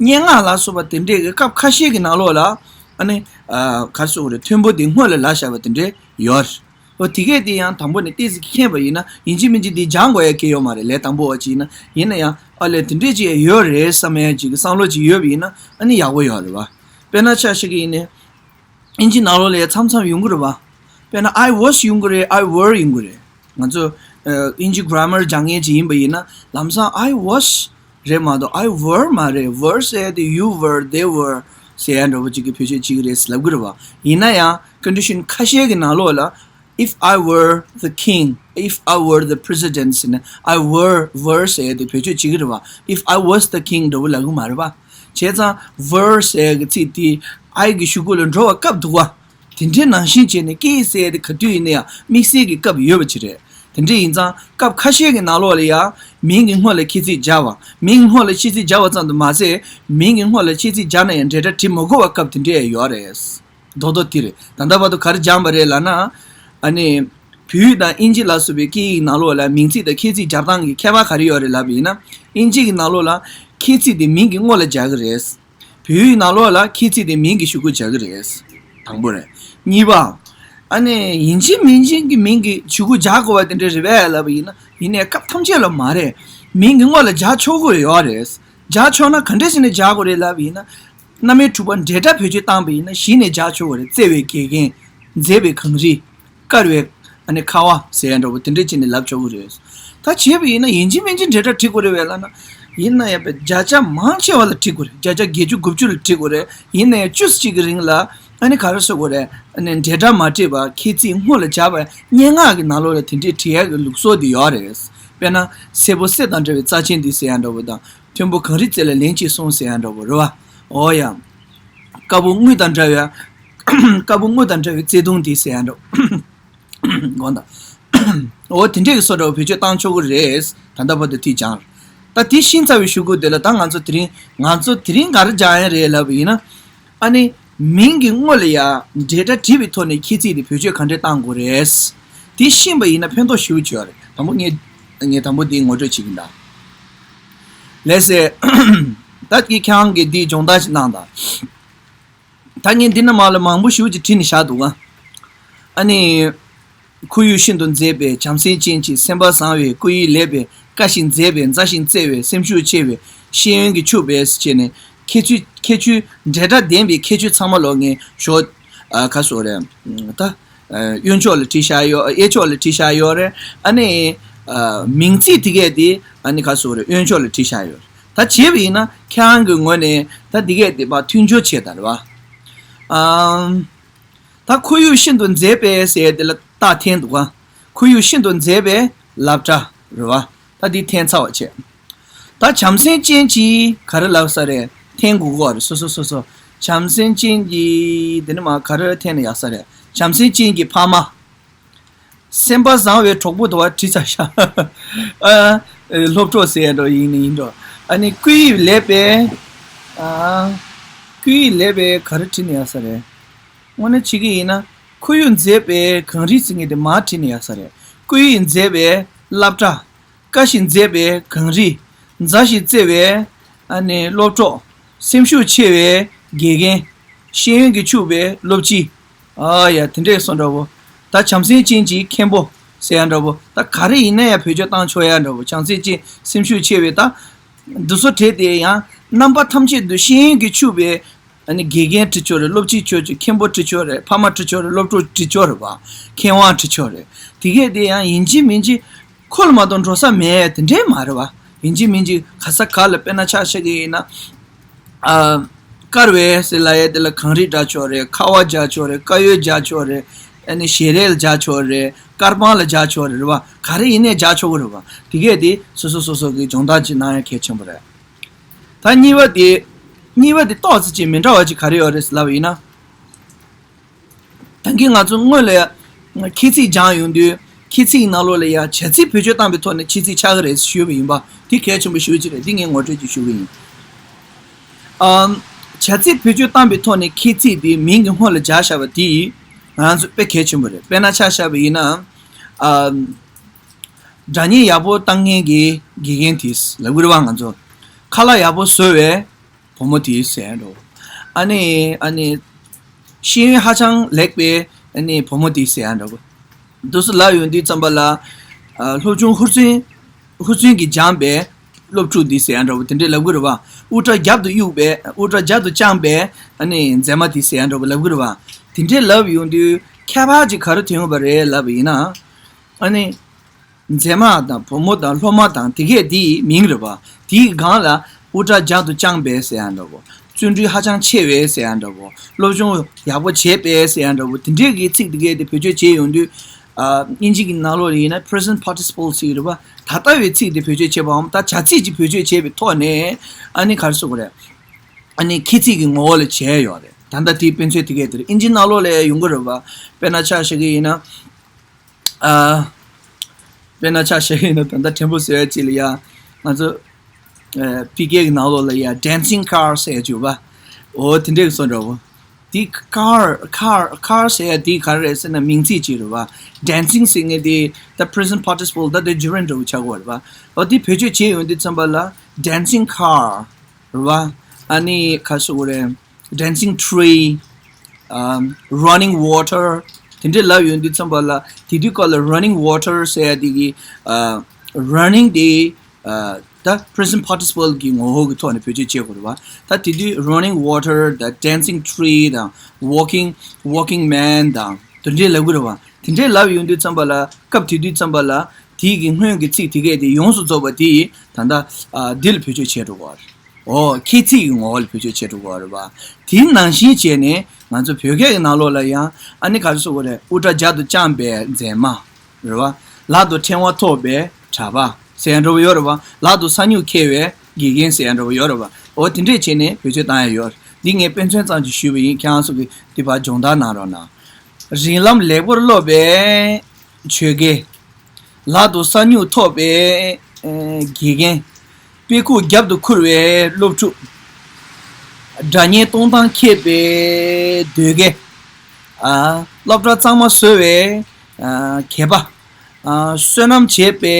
སྙན་ངག་ལ་སོགས་པ་དེ་འདྲས་གི་སྐབས་ཁ་ཤས་གི་ནང་ལོགས་ལ་ཨ་ནི་ཨ་ག་རེ་ཟེར་དགོས་རེད། མཐོན་པོ་དེ་སྔོན་ལ་ལབ་བཞག་པ་དེ་འདྲས་ཡོད། འོ་དེ་གས་དེ་ཡང་དང་པོ་ནས་ཏོག་ཙམ་མཁྱེན་པ་ཡིན་ན་ཡིན་གཅིག་མིན་གཅིག་འདི་སྦྱང་དགོས་ཡ་གལ་ཡོད་མ་རེད། ལས་དང་པོ་བ་ཅིག་ཡིན་ན། ཡིན་ན་ཡང་ཨ་ལས་དེ་འདྲས་ཅིག་ཡོད་རེད་བསམ་ཡ་ཅིག་གི་བསམ་བློ་ཅིག་ཡོད་པ་ཡིན་ན་ཨ་ནི་ཡག་པོ་ཡོད་རེད་བ། དཔེར་ན་ཆ་བཞག་གི་ཡིན་ནའི་ཨིན་ཇི་ནང་ལོགས་ལ་ཡ་མཚམས་མཚམས་ཡོང་གི་རེད་བ། དཔེར་ན་I was ཡོང་གི་རེད། I were ཡོང་གི་རེད། ང་ཚོ་ཨ་ཨིན་ཇི་grammar སྦྱང་མཁན་ཅིག་ཡིན་པ་ཡིན་ན་ལམ་སང་I was རེད་མ་གཏོགས་I were མ་རེད། Were ཟེར་ཡ་དེ་you were, they were ཟེར་ཡ་འདྲ་བོ་ཅིག་གི་བེད་སྤྱོད་བྱེད་ཀྱི་རེད་ཟེར་ལབ་གི་རེད་བ། ཡིན་ན་ཡང་condition ཁ་ཤས་ཀྱི་ནང་ལོགས་ལ། If I were the king, if I were the president ཟེར་ནས་I were, were ཟེར་ཡ་དེ་བེད་སྤྱོད་བྱེད་ཀྱི་རེད་བ། If I was the king འདྲ་བོ་ལབ་གི་མ་རེད་བ། བྱས་ཙང་were ཟེར་ཡ་གི་ཚིག་དེ་I གི་གཞུག་གུ་ལ་འགྲོ་བ་སྐབས་འདུག་བ། དེ་འདྲའི་ནང་བཞིན་བྱས་ནས་ཀྱེ་ཟེར་ཡ་དེ་ག་དུས་ཡིན་ན་ཡང་དམིགས་བསལ་གྱི་སྐབས་ཡོད་པ་ཅིག་རེད། དེ་འདྲ་ཡིན་ཙང་སྐབས་ཁ་ཤས་ཀྱི་ནང་ལོགས་ལ་ཡང་མིང་གི་སྔོན་ལ་ཁྱད་ཚིག་སྦྱར་བ། མིང་གི་སྔོན་ལ་ཁྱད་ཚིག་སྦྱར་བ་ཙམ་དུ་མ་ཟད་མིང་གི་སྔོན་ལ་ཁྱད་ཚིག་སྦྱར་ན་ཡང་འབྲེལ་སྒྲ་བྲི་མ་དགོས་པ་སྐབས་དེ་འདྲ་ཡང་ཡོད་རེད། རྡོག་རྡོག་དེ་རེད། ད་ལྟ་བར་དུ་ག་རེ་སྦྱངས་པ་རེད་ལབ་ན། ཨ་ནི། བོད་ཡིག་དང་དབྱིན་ཇི་ལ་སོགས་པའི་སྐད་ཡིག་ནང་ལོགས་ལ་མིང་ཚིག་དང་ཁྱད་ཚིག་སྦྱར་སྟངས་ཀྱི་ཁྱད་པར་ག་རེ་ཡོད་རེད་ལབ་པ་ཡིན་ན། དབྱིན་ཇི་གི་ནང་ལོགས་ལ་ཁྱད་ཚིག་དེ་མིང་གི་སྔོན་ལ་སྦྱར་གི་རེད། བོད་ཡིག་ནང་ལོགས་ལ་ཁྱད་ཚིག་དེ་མིང་གི་གཞུག་གུ་སྦྱར་གི་རེད། དང་པོ་རེད། གཉིས་པ། ཨ་ནི་ཡིན་གཅིག་མིན་གཅིག་གི་མིང་གི་གཞུག་གུ་སྦྱར་དགོས་པ་དེ་འདྲ་རེད་པས་ལབ་པ་ཡིན་ན། ཡིན་ནའི་སྐབས་ཐམས་ཅད་ལ་མ་རེད། མིང་གི་སྔོན་ལ་སྦྱར་ཆོག་གི་ཡོད་རེད། སྦྱར་ཆོག་ན་ག་འདྲ་བྱས་ནས་སྦྱར་དགོས་རེད་ལབ་པ་ཡིན་ན། རྣམ་དབྱེ་དྲུག་པ་འབྲེལ་སྒྲ་བེད་སྤྱོད་བཏང་པ་ཡིན་ན་གཞི་ནས་སྦྱར་ཆོག་གི་རེད། བརྩེ་བའི་དགེ་རྒན། མཛེས་པའི་གངས་རི། དཀར་བའི་ཨ་ནི་ཁ་བ་ཟེར་ཡ་འདྲ་པོ་དེ་འདྲ་བྱས་ནས་ལབ་ཆོག་གི་རེད། ད་བྱས་པ་ཡིན་ན་ཡིན་གཅིག་མིན་གཅིག་འབྲེལ་སྒྲ་བྲི་དགོས་རེད་པས་ལབ་ན། ཡིན་ན་ཡང་བརྒྱ་ཆ་མང་ཆེ་བ་ལ་བྲི་དགོས་རེད། བརྒྱ་ཆ་བརྒྱད་ཅུ་དགུ་བཅུ་ལ་བྲི་དགོས་རེད། ཡིན་ན་ཡང་བཅུ་གཅིག་གི་རིང་ལ་ཨ་ནི་ག་རེ་ཟེར་དགོས་རེད། ཨ་ནི་འབྲེལ་སྒྲ་མ་བྲིས་པ་ཁྱད་ཚིག་སྔོན་ལ་སྦྱར་བ་སྙན་ངག་གི་ནང་ལོགས་ལ་དེ་འདྲའི་བྲི་ཡ་གི་ལུགས་སྲོལ་དེ་ཡོད་རེད། དཔེར་ན་སེར་པོ་གསེར་དང་འདྲ་བའི་རྩ་ཆེན་འདི་ཟེར་ཡ་འདྲ་པོ་དང་། མཐོན་པོ་གངས་རི་རྩེ་ལ་ལན་གཅིག་སོང་ཟེར་ཡ་འདྲ་པོ་རེད་བ། འོ་ཡ། དཀར་པོ་དངུལ་དང་འདྲ་བའི། དཀར་པོ་དངུལ་དང་འདྲ་བའི་བརྩེ་དུང་འདི་ཟེར་ཡ་འདྲ། དགོངས་དག་འོ་དེ་འདྲས་ཀྱི་བཟོ་འདྲ་བོ་བེད་སྤྱོད་བཏང་ཆོག་གི་རེད། ད་ལྟ་བར་དུ་དེ་སྦྱངས། ད་དེ་ཤེས་ཚར་བའི་གཞུག་གུ་དེ་ལ་ད་ང་ཚོ་དེ་རིང་ང་ཚོ་དེ་རིང་ག་རེ་སྦྱང་ཡ་རེད་ལབ་པ་ཡིན་ན། ཨ་ནི། མིང་གི་སྔོན་ལ་ཡ། འབྲེལ་སྒྲ་བྲིས་པའི་ཐོག་ནས་ཁྱད་ཚིག་དེ་བེད་སྤྱོད་ག་འདྲས་བཏང་དགོས་རེད། དེ་ཤེས་པ་ཡིན་ན་ཕན་ཐོགས་ཞེ་པོ་ཅིག་ཡོད་རེད། དང་པོ་ངས། ངས་དང་པོ་འདི་ངོ་སྤྲོད་བྱེད་ཀྱིན་གདའ། ལགས་སེ། ད་ཀྱི་ཁྱེད་རང་གིས་འདི་སྦྱོང་བརྡར་ཞིག་གནང་དང་། ད་ངས་འདི་ན་མ་ལ་མང་པོ་ཞེ་པོ་ཅིག་བྲིས་ནས་བཞག་འདུག་ག་ཨ་ནི། ཁོར་ཡུག་ཤིན་ཏུ་མཛེས་པའི་བྱམས་སེམས་ཅན་གྱི། སེམས་པ་བཟང་བའི་སྐུ་ཡི་ལེགས་པའི། བཀའ་བཞིན་མཛད་པའི་མཛའ་ཞིང་བརྩེ་བའི། སེམས་ཤུགས་ཆེ་བའི་ཤེས་ཡོན་གྱི་ཕྱུག་པའི་ཟེར་བྱས་ནས། ཁྱད་ཆོས་ཁྱད་ཆོས་འབྲེལ་སྒྲ་ལྡན་པའི་ཁྱད་ཆོས་ཚང་མ་ལོག་ངས་ཞོ་ཨ་ག་སོ་རེད། ད་ཨ་གཡོན་ཕྱོགས་ལ་བྲིས་བཞག་ཡོད། གཡས་ཕྱོགས་ལ་བྲིས་བཞག་ཡོད་རེད། ཨ་ནི་ཨ་མིང་ཚིག་དེ་གས་དེ་ཨ་ནི་ག་སོ་རེད། གཡོན་ཕྱོགས་ལ་བྲིས་བཞག་ཡོད། ད་བྱས་པ་ཡིན་ན་ཁྱེད་རང་གི་ངོས་ནས་ད་དེ་གས་དེ་ཕར་མཐུན་སྦྱོར་བྱེད་དང་རེད་བ། ཨམ། ད་ཁོར་ཡུག་ཤིན་ཏུ་མཛེས་པའི་ཟེར་དེ་ལ་རྟགས་འཐེན་འདུག་ག་ཁོར་ཡུག་ཤིན་ཏུ་མཛེས་པའི་སློབ་གྲྭ་རེད་བ། ད་འདི་འཐེན་ཚར་བ་བྱས། ད་བྱམས་སེམས་ཅན་གྱིས་ག་རེ་ལབ་ས་རེད། འཐེན་དགོས་ཀྱི་རེད། སོ་སོ་སོ་སོ། བྱམས་སེམས་ཅན་གྱིས་དེ་ནི་མ་ག་རེ་འཐེན་ན་ཡག་ས་རེད། བྱམས་སེམས་ཅན་གྱི་ཕ་མ། སེམས་པ་བཟང་བའི་གྲོགས་པོ་དུ་བ་བྲིས་ཚར་ཤག་ཨ། སློབ་གྲོགས་ཟེར་ཡ་འགྲོ་ཡིན་ནི་ཡིན་འགྲོ། ཨ་ནི་སྐུ་ཡི་ལེགས་པའི། ཨ། སྐུ་ཡི་ལེགས་པའི་ག་རེ་བྲིས་ནས་ཡག་ས་རེད། དངོས་གནས་བྱེད་ཀྱི་ཡིན་ན་ཁོར་ཡུག་མཛེས་པའི་གངས་རི་ཟེར་མཁན་དེ་མར་བྲིས་ནས་ཡག་ས་རེད། སྐུ་ཡི་མཛེས་པའི་སློབ་གྲྭ། བཀའ་བཞིན་མཛད་པའི་གངས་རི། མཛའ་ཞིང་བརྩེ་བའི་ཨ་ནི་སློབ་གྲོགས། སེམས་ཤུགས་ཆེ་བའི་དགེ་རྒན། ཤེས་ཡོན་གྱིས་ཕྱུག་པའི་སློབ་སྤྱི། ཨ་ཡ་དེ་འདྲས་སོང་འདྲ་བོ། ད་བྱམས་སེམས་ཅན་གྱི་མཁན་པོ་ཟེར་ཡ་འདྲ་བོ། ད་ག་རེ་ཡིན་ན་ཡང་བེད་སྤྱོད་བཏང་ཆོག་ཡ་འདྲ་བོ། བྱམས་སེམས་ཅན་སེམས་ཤུགས་ཆེ་བའི་ད། འདི་ཚོ་བྲིས་ཏེ་ཡང་རྣམ་པ་ཐམས་ཅད་དུ་ཤེས་ཡོན་གྱིས་ཕྱུག་པའི། ཨ་ནི་དགེ་རྒན་བྲིས་ཆོག་རེད། སློབ་སྤྱི་བྲིས་ཆོག་མཁན་པོ་བྲིས་ཆོག་རེད། ཕ་མ་བྲིས་ཆོག་རེད། སློབ་གྲོགས་བྲིས་ཆོག་རེད་བ། མཁས་དབང་བྲིས་ཆོག་རེད། དེ་གས་དེ་ཡང་ཡིན་གཅིག་མིན་གཅིག་ཁོ་ལ་མ་གཏོགས་འགྲོ་ས་མེད་དེ་འདྲས་མ་རེད་བ། ཡིན་གཅིག་མིན་གཅིག་ག་ས་ག་ལ་དཔེར་ན་ཆ་བཞག་གི་ཡིན་ན། ཨ། དཀར་བའི་ཟེར་ལབ་ཡས་དེ་ལ་གངས་རི་སྦྱར་ཆོག་རེད། ཁ་བ་སྦྱར་ཆོག་རེད། དཀར་ཡོལ་སྦྱར་ཆོག་རེད། ཨ་ནི་ཞལ་རས་ལ་སྦྱར་ཆོག་རེད། དཀར་པང་ལ་སྦྱར་ཆོག་གི་རེད་བ། ག་རེ་ཡིན་ནའི་སྦྱར་ཆོག་གི་རེད་བ། དེ་གས་དེ་སོ་སོ་སོ་སོ་གི་སྦྱོང་བརྡར་ཅིག་གནང་ཡ་གལ་ཆེན་པོ་རེད། ད་གཉིས་པ་དེ། གཉིས་པ་དེ་ཏོག་ཙམ་ཅིག་མི་འདྲ་བ་ཅིག་ག་རེ་ཡོད་རེད་ཟེར་ལབ་པ་ཡིན་ན། ད་གིན་ང་ཚོ་སྔོན་ལ་ཁྱད་ཚིག་སྦྱངས་ཡོང་དུས་ཁྱད་ཚིག་ནང་ལོགས་ལ་ཡ་བྱ་ཚིག་བེད་སྤྱོད་བཏང་པའི་ཐོག་ནས་ཁྱད་ཚིག་ཆགས་ཀྱི་རེད་ཞུས་པ་ཡིན་པ་དེ་གལ་ཆེན་པོ་ཞེ་པོ་ཅིག་རེད། འདི་ངས་ངོ་སྤྲོད་ཅིག་ཞུ་གི་ཡིན། ཨམ། བྱ་ཚིག་བེད་སྤྱོད་བཏང་པའི་ཐོག་ནས་ཁྱད་ཚིག་དེ་མིང་གི་སྔོན་ལ་སྦྱར་བཞག་པ་དེ་ང་ཚོ་དཔེ་གལ་ཆེན་པོ་རེད། དཔེར་ན་ཆ་བཞག་པ་ཡིན་ན། ཨམ། སྒྲ་སྙན་ཡག་པོ་བཏང་མཁན་གྱི་དགེ་རྒན་དེ་ལབ་གི་རེད་བ། ང་ཚོ་ཁ་ལག་ཡག་པོ་བཟོ་བའི་བུ་མོ་དེ་ཟེར་ཡ་འདྲ་བོ། ཨ་ནི་ཨ་ནི་ཤེས་ཡོན་ཧ་ཅང་ལེགས་པའི་ཨ་ནི་བུ་མོ་དེ་ཟེར་ཡ་འདྲ་བོ། འདུག་སེ་ལབ་ཡོང་དུས་ཙམ་པ་ལ། ཨ། སློབ་ཆུང་ཧུར་བརྩོན་ཧུར་བརྩོན་གྱིས་སྦྱངས་པའི་སློབ་ཕྲུག་འདི་ཟེར་ཡ་འདྲ་བོ་དེ་འདྲས་ལབ་གི་རེད་བ། དབུ་སྐྲ་རྒྱབ་ཏུ་གཡུགས་པའི། དབུ་སྐྲ་རྒྱབ་ཏུ་བརྐྱངས་པའི་ཨ་ནི་མཛེས་མ་དེ་ཟེར་ཡ་འདྲ་བོ་ལབ་གི་རེད་བ། དེ་འདྲས་ལབ་ཡོང་དུས་ཁྱད་པར་ཅིག་ག་རེ་ཐོན་ཡོང་བ་རེད་ལབ་པ་ཡིན་ན། ཨ་ནི། མཛེས་མ་དང་བུ་མོ་དང་སློབ་མ་དང་དེ་གས་དེའི་མིང་རེད་བ། དེའི་སྒང་ལ་དབུ་སྐྲ་རྒྱབ་ཏུ་བརྐྱངས་པས་ཟེར་ཡ་འདྲ་བོ། བརྩོན་འགྲུས་ཧ་ཅང་ཆེ་བས་ཟེར་ཡ་འདྲ་བོ། སློབ་སྦྱོང་ཡག་པོ་བྱས་པས་ཟེར་ཡ་འདྲ་བོ། དེ་འདྲས་ཀྱི་ཚིག་དེ་གས་དེ་བེད་སྤྱོད་བྱས་ཡོང་དུས། ཨ། དབྱིན་ཇི་གི་ནང་ལོགས་ལ་ཡིན་ན་present participle ཟེར་གྱི་རེད་བ། ད་ལྟ་བའི་ཚིག་དེ་བེད་སྤྱོད་བྱས་པའམ་ད་བྱ་ཚིག་ཅིག་བེད་སྤྱོད་བྱས་པའི་ཐོག་ནས་ཨ་ནི་ག་རེ་ཟེར་དགོས་རེད། ཨ་ནི་ཁྱད་ཚིག་གི་ངོ་བོ་ལ་བྱས་ཡོད་རེད། ད་ལྟ་དེའི་དཔེ་མཚོན་དེ་གས་དེ་རེད། དབྱིན་ཇི་ནང་ལོགས་ལ་ཡོང་གི་རེད་བ། དཔེར་ན་ཆ་བཞག་གི་ཡིན་ན། ཨ། དཔེར་ན་ཆ་བཞག་ཡིན་ན་ད་ལྟ་ཕྲན་བུ་བཟོ་ཡ་ཅིག་ལ་ཡ། ང་ཚོ་ཨ་ཕི་སྐད་ཀྱི་ནང་ལོགས་ལ་ཡ་dancing car ཟེར་ཡ་ཅིག་ཡོད་པ། འོ་དེ་འདྲས་ཀྱི་བཟོ་འདྲ་བོ། དེ་car car car ཟེར་ཡ་དེ་ག་རེ་རེད་ཟེར་ན་མིང་ཚིག་ཅིག་རེད་བ། dancing ཟེར་མཁན་དེ་ད་present participle ད་དེ་gerund འདྲ་བོ་ཆགས་ཀྱི་ཡོད་རེད་བ། འོ་དེ་བེད་སྤྱོད་བྱས་ཡོང་དུས་ཙམ་པ་ལ་dancing car རེད་བ། ཨ་ནི་ག་རེ་ཟེར་དགོས་རེད། dancing tree ཨམ། running water དེ་འདྲས་ལབ་ཡོང་དུས་ཙམ་པ་ལ་དེ་དུས་སྐབས་ལ་running water ཟེར་ཡ་དེ་གི་ཨ། running དེ་ཨ། ད་present participle གི་ངོ་བོ་གི་ཐོག་ནས་བེད་སྤྱོད་བྱེད་དགོས་རེད་བ། ད་དེ་དུས་running water དང་dancing tree དང་walking walking man དང་དེ་འདྲས་ལབ་དགོས་རེད་བ། དེ་འདྲས་ལབ་ཡོང་དུས་ཙམ་པ་ལ་སྐབས་དེ་དུས་ཙམ་པ་ལ་དེ་གི་སྔོན་གྱི་ཚིག་དེ་གས་དེ་ཡོངས་སུ་རྫོགས་པ་དེ་ད་ལྟ་ཨ། འདི་ལ་བེད་སྤྱོད་བྱེད་འགྲོ་གི་རེད། འོ། ཁྱད་ཚིག་གི་ངོ་བོ་ལ་བེད་སྤྱོད་བྱེད་འགྲོ་གི་རེད་བ། དེ་ནང་བཞིན་བྱས་ནས་ང་ཚོ་བོད་སྐད་ཀྱི་ནང་ལོགས་ལ་ཡང་ཨ་ནི་ག་རེ་ཟེར་དགོས་རེད། དབུ་སྐྲ་རྒྱབ་ཏུ་བརྐྱངས་པའི་མཛེས་མ་རེད་བ། ལག་ཏུ་ཕྲེང་བ་ཐོགས་པའི་གྲྭ་པ་ཟེར་ཡ་འདྲ་བོ་ཡོད་རེད་བ། ལག་ཏུ་ས་སྨྱུག་འཁྱེར་བའི་དགེ་རྒན་ཟེར་ཡ་འདྲ་བོ་ཡོད་རེད་བ། འོ་དེ་འདྲས་བྱས་ནས་བེད་སྤྱོད་བཏང་ཡ་ཡོད་རེད། འདི་ངས་དཔེ་མཚོན་ཙམ་ཞིག་ཞུས་པ་ཡིན། ཁྱེད་རང་ཚོ་གིས་འདི་ཕར་སྦྱོང་བརྡར་གནང་རོགས་གནང་། རིགས་ལམ་ལེགས་པོར་སློབ་པའི་ཆོས་དགེ། ལག་ཏུ་ས་སྨྱུག་ཐོགས་པའི་ཨེ་དགེ་རྒན། དཔེ་ཁུག་རྒྱབ་ཏུ་ཁུར་བའི་སློབ་ཕྲུག་སྒྲ་སྙན་གཏོང་སྟངས་མཁས་པའི་ཟློས་དགེ། ཨ། སློབ་གྲྭ་གཙང་མ་བཟོ་བའི་ཨ་མཁས་པ། ཨ། སོ་ནམ་བྱེད་པའི་